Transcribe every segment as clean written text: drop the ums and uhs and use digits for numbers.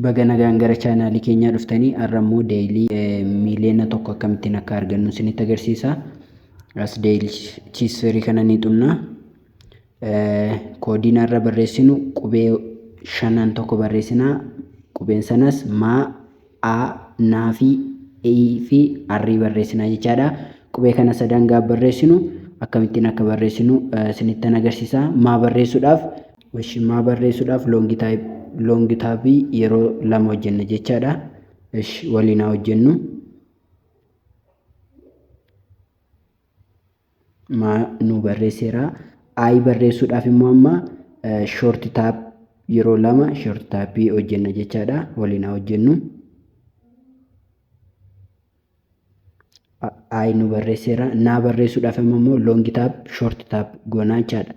Baga nagaan gara chaanaalii keenyaa dhuftanii har'a immoo daily miiliyoona tokko akkamittiin akka argannu isinitti agarsiisa. As daily chiisferii kana ni xumna. Koodiin har'a barreessinu qubee shanan tokko barreessina. Qubeen sanas ma, a, na fi e fi r barreessina jechaadha. Qubee kana sadan gaaf barreessinu akkamittiin akka barreessinu isinittan agarsiisa. Maa barreessuudhaaf Ishi maa barreessuudhaaf long taabii yeroo lama hojjenna jechaadha. Ishi waliin haa hojjennu. Maa nu barreesseera. I barreessuudhaaf immoo amma short tap yeroo lama short taappii hojjenna jechaadha. Waliin haa hojjennu. I nu barreesseera. Na barreessuudhaaf immoo long tap short tap goonaa jechaadha.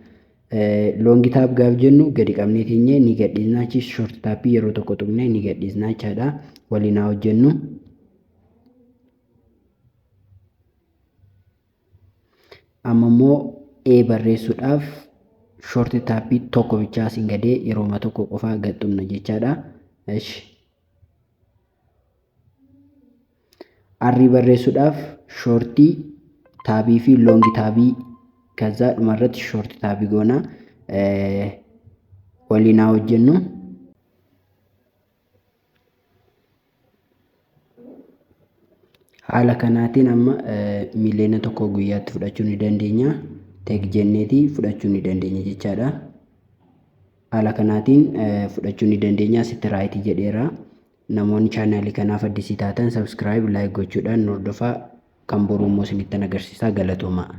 Long tap gaaf jennu gadi qabnee teenyee ni gadhiisna achi short taappii yeroo tokko tuqnee ni gadhiisna jechaadha. Waliin haa hojjennu. Amma immoo E barreessuudhaaf short taappii tokko bichaa asiin gadee yerooma tokko qofaa gad tuqna jechaadha. Ishi. R barreessuudhaaf shoortii taabii fi loongi taabii kazaa dhumarratti shoortii taabii goona waliin haa hojjennu. Haala kanaatiin amma miiliyoona tokko guyyaatti fudhachuu ni dandeenya. Teek jenneeti fudhachuu ni dandeenya jechaadha. Haala kanaatiin fudhachuu ni dandeenya. Asitti raayitii jedheera. Namoonni chaanaalii kanaaf addisii taatan subscribe, like gochuudhaan nu hordofaa. Kan boruu immoo isinittan agarsiisa. Galatoomaa.